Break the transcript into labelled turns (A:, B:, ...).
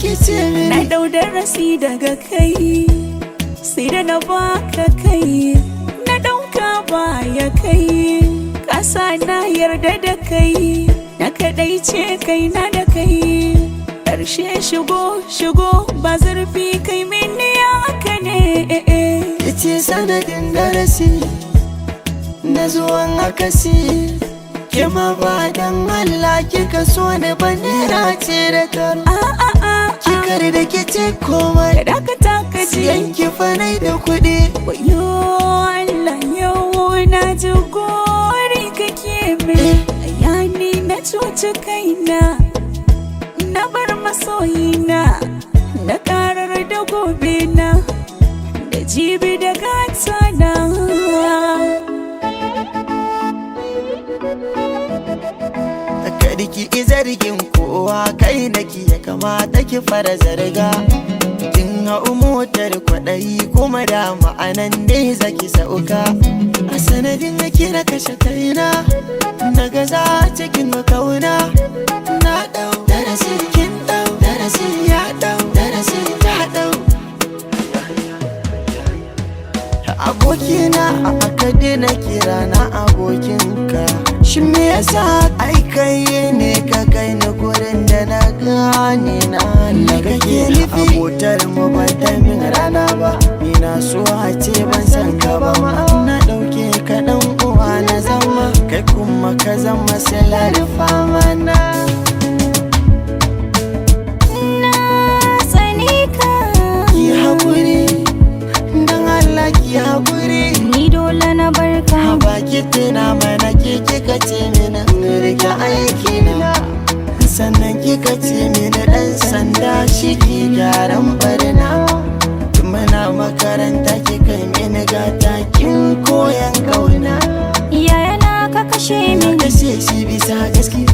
A: ki ce
B: Na
A: mini?
B: dau darasi daga kai, sai da na baka kai, na dauka baya kai, kasa na yarda da kai, na kadai ce kai na da kai. Ƙarshe shigo shigo ba zurfi kai mini haka ne.
A: Kice sanadin darasi na zuwan akasi. Ke ma ba dan Allah kika so ni ba, nera ce da taro.
B: A a a.
A: Kikar da kice komai.
B: Ka dakata ka ji.
A: Siyan ki fanai da kuɗi.
B: Wayo Allah, yau na ji gori kake min. Yani na cuci kaina, na bar masoyina, na karar da gobe na, da jibi da gata na.
A: Kada ki zargin kowa, kai naki ya kamata ki fara zarga. Kin hau motar kwaɗayi kuma da ma'anan ne zaki sauka. A sanadin ki na kashe kaina, na gaza cikin kauna. Na ɗau darasi, kin ɗau darasi, ya ɗau darasi, ta ɗau. Abokina, a aka daina kira na abokinka. Shi me yasa? Ai kai ne ka kai ni gurin da na gane na Allah kake nufi. Abotar mu ba ta min rana ba. Ni na so a ce ban san ka ba ma. Na ɗauke ka ɗan uwa na zama, kai kuma ka zama silar fama na.
B: Na tsane ka.
A: Ki haƙuri, don Allah ki haƙuri.
B: Ni dole na barka.
A: Haba, ki tuna mana, ke kika ce mini in rike aiki na. Sannan kika ce mini dan sanda shi ke gyaran barna. Tun muna makaranta kika yi mini gata, kin koyan kauna.
B: Yaya na ka kashe
A: Na
B: min.
A: kashe shi bisa gaskiya.